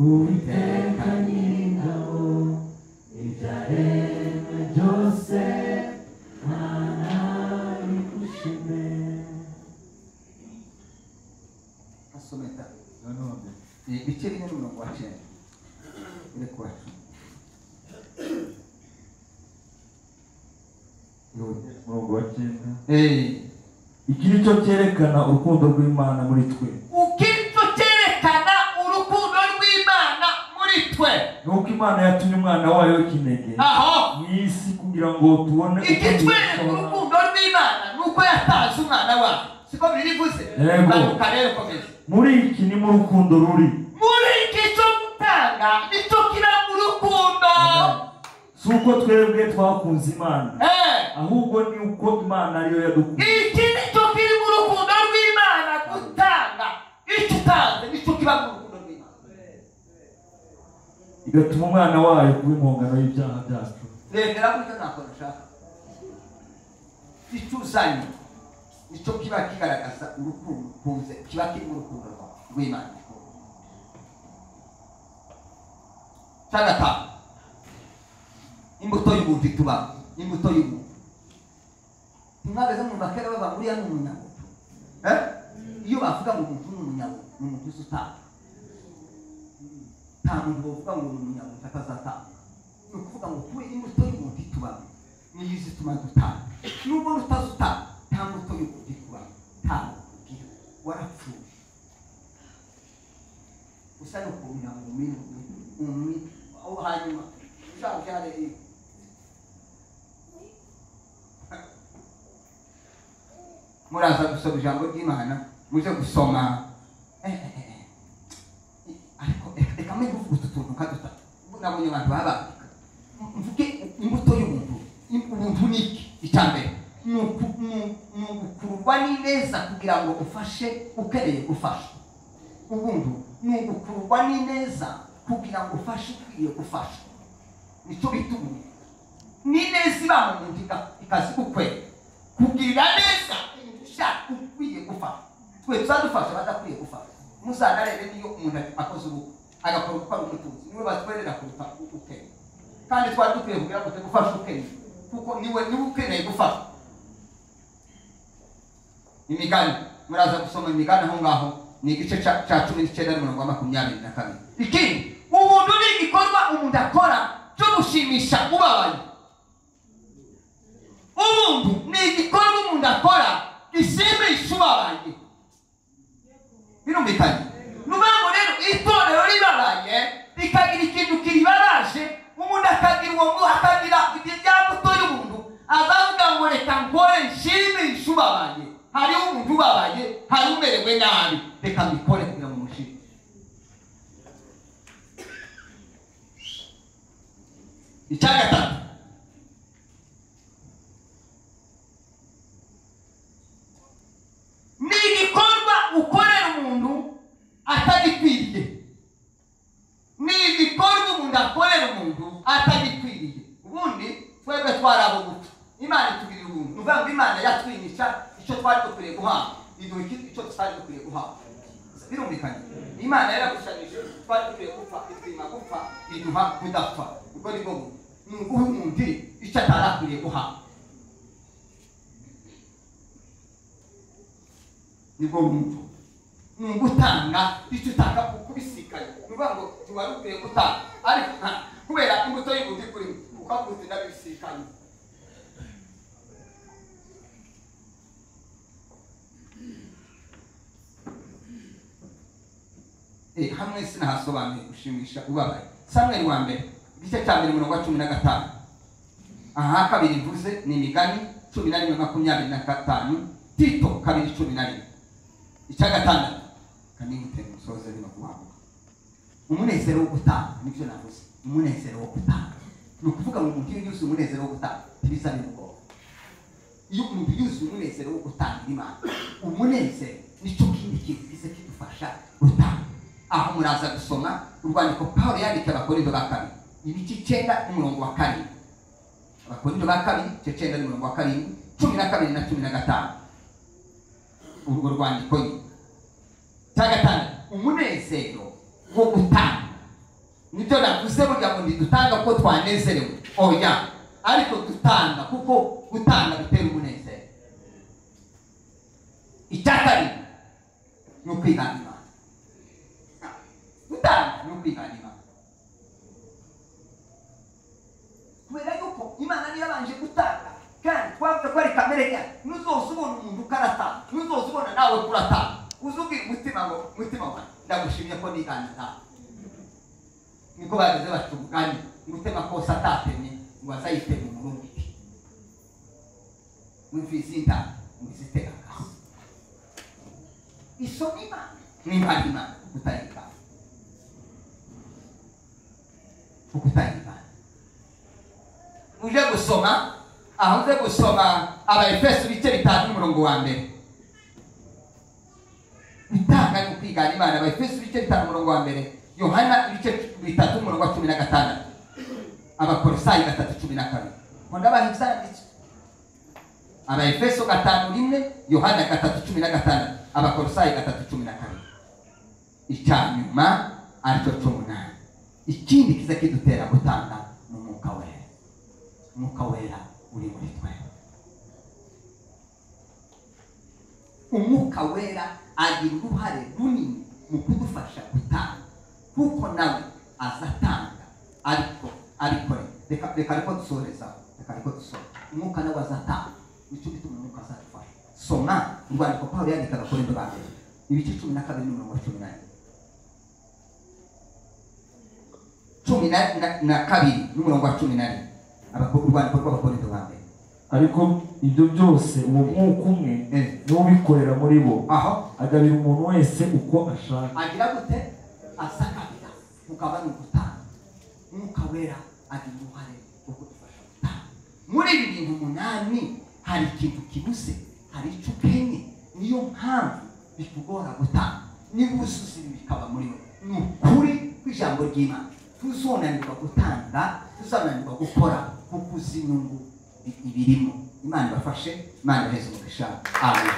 Uwiteka Nyiringabo, ibyaremwe byose Mana bigushime. Asometa ibice 4 n'umurongo wa 9 uri ku wa 10. Umurongo wa 9. Iki nicyo cyerekana urukundo rw'Imana muri twe. Icyo cyerekana urukundo rw'Imana muri twe nuko Imana yatumye umwana wayo w'ikinege mu isi kugira ngo tubone. Ikitwereka urukundo rw'Imana nuko yatanze umwana wayo, siko birivuze? Yego. Muri iki ni mu rukundo ruri. Muri iki cyo gutanga nicyo kira mu rukundo. Si uko twebwe twakunze Imana, ahubwo ni uko Imana ariyo yadukunze. Iki nicyo kiri mu rukundo rw'Imana, gutanga. Icyo utanze nicyo kiba mu rukundo rw'Imana, igatuma umwana wayo kuba impongano y'ibyaha byacu. Rendera gutyo ntako nshaka. Icyo uzanye nicyo kiba kigaragaza urukundo ukunze, kiba kiri mu rukundo rw'Imana. Cya gatanu, imbuto y'ubuntu ituba imbuto y'ubuntu. Ntimwageze mu bakera baba uriya ni umunyabuntu. Iyo bavuga ngo umuntu ni umunyabuntu, ni umuntu uzi utanga. Nta muntu bavuga ngo ni umunyabuntu atazatanga. Ni ukuvuga ngo kuba imbuto y'ubuntu ituba niyo izituma dutanga. Nubwo utazutanga, nta mbuto y'ubuntu ikuba, nta ugira, warapfuye. Usa no kumira ngo umwe aho hanyuma uzabyare. Muraza gusoma ijambo ry'Imana, muze gusoma. Ariko reka mbe kuvuga utu tuntu nka dutatu. Nabonye abantu baba mvuge imbuto y'ubuntu. Ubuntu ni iki? Icya mbere ni ugukururwa n'ineza kugira ngo ufashe ukeneye gufashwa. Ubuntu ni ugukururwa n'ineza kugira ngo ufashe ukwiye gufashwa. Nicyo bita ubuntu. N'ineza iba mu muntu ikazigukwera, kugirira neza umuntu ushaka ukwiye gufashwa. Twe tuzadufasha badakwiye gufashwa. Muzanarebe niyo umuntu akoze ubukwe agakora ubukwe ari umutunzi, niwe batwerera kuruta ukeneye. Kandi twari dukwiye kugira ngo gufasha ukeneye, kuko niwe ukeneye gufashwa. Imigani, muraza gusoma imigani aho ngaho, ni igice cya 19 n'umurongo wa 22. Ikindi, ubuntu ni igikorwa umuntu akora cyo gushimisha ubabaye. Ubuntu ni igikorwa umuntu akora gishimisha ubabaye. Birumvikanye? Nubango rero itorero ribabaye rikagira ikintu kiribaraje, umuntu akagira uwo akagira imbuto y'ubuntu, azavuga ngo reka nkore nshimishe ubabaye. Hari umuntu ubabaye, hari umerewe nabi, reka mbikore kugira ngo mushime. Icya gatatu, ni igikorwa ukorera umuntu atagikwiriye. Ni igikorwa umuntu akorera umuntu atagikwiriye. Ubundi twebwe twari abo gupfa, Imana itugirira ubuntu. Ni ukuvuga ngo Imana yatwimisha icyo twari dukwiriye guhabwa, iduha icyo tutari dukwiriye guhabwa. Birumvikanye? Imana yaragushanije, twari dukwiye gupfa, itwima gupfa, iduha kudapfa. Ubwo ni bwo buntu. Ni uguha umuntu icyo atari akwiriye guhabwa. Nibwo buntu. Ni ugutanga icyo utanga kubisikanya. Ni ukuvuga ngo ntiwari ukwiye gutanga, ariko kubera imbuto y'ubuntu ikurimo, ukavuga uti ndabisikanye. Hamwe sinahasobanuye gushimisha ubabaye. Samweli wa mbere igice cya 1 umurongo wa 15. Aha kabiri mvuze ni imigani 11:25, Tito 2:11. Icya gatandatu kanihute musoze bino kuhabuka. Umunezero wo gutanga, nibyo navuze. Umunezero wo gutanga ni ukuvuga ngo umuntu iyo yuzuye umunezero wo gutanga ntibisa n'ubwoba. Iyo umuntu yuzuye umunezero wo gutanga Imana, umunezero nicyo kindi kintu kiza kidufasha gutanga. Aho muraza gusoma urwandiko Pawulo yandikiye Abakorinto ba kabiri ibice 9 n'umurongo wa 7. Abakorinto ba kabiri igice 9 n'umurongo wa 7, 12 na 15. Urwo rwandiko ni cya gatanu, umunezero wo gutanga. ngo ntidutanga kuko twanezerewe, oya, ariko dutanga kuko gutanga bitera umunezero. Icya kabiri ni ukwigana Imana. Gutanga ni ukwigana Imana, kubera yuko Imana niyo yabanje gutanga, kandi twavuze ko ari kamere yayo. Nuzoza ubona umuntu ukaratanga, nuzoza ubona nawe kuratanga, uzubwira umutima ngo mutima wanjye ndagushimye ko nigana nawe. Niko bageze baca umugani ngo utema kose atatemye ngo azayiteme umurundi, mwumvise inda ngo izitega akasi. Isoma Imana nimba ari Imana kutayigana, kutayigana. Uje gusoma aho, uze gusoma Abaefeso ibice 5 n'umurongo wa 1. Gutanga ni ukwigana Imana. Abaefeso ibice 5 umurongo wa 1, Yohana ibice 3 umurongo wa 16, Abakolosayi 3:12. Ngo ndabaha ibyanditswe. Abaefeso 5:1, Yohana 3:16, Abakolosayi 3:12. Icya nyuma aricyo cy'umunani, ikindi kiza kidutera gutanga ni Umwuka Wera. Umwuka Wera uri muri twe. Umwuka Wera agira uruhare runini mu kudufasha gutanga, kuko nawe azatanga ariko abikore. Reka ariko dusoreza, reka ariko dusore. Umwuka nawe azatanga, nicyo gituma Umwuka azadufasha. Soma urwandiko Pawulo yandika Abakorinto ba mbere ibice 12 n'umurongo wa 14, 12 n'umurongo wa 14. Urwandiko rw'Abakorinto ba mbere. Ariko ibyo byose uwo mwuka umwe niwo ubikorera muri bo, aho agabira umuntu wese uko ashaka. Agira gute? Asakabira, ukaba ni ugutanga. Umwuka Wera agira uruhare rwo kudufasha gutanga. Muri ibi bintu 8 hari ikintu kibuze, hari icyo ukenye, niyo mpamvu bikugora gutanga. Niba uzuza ibi bikaba muri we, ni ukuri kw'ijambo ry'Imana, tuzonanirwa gutanga, tuzananirwa gukora, kuko uzi inyungu ibirimo. Imana ibafashe, Imana ibaheze umugisha. Amen.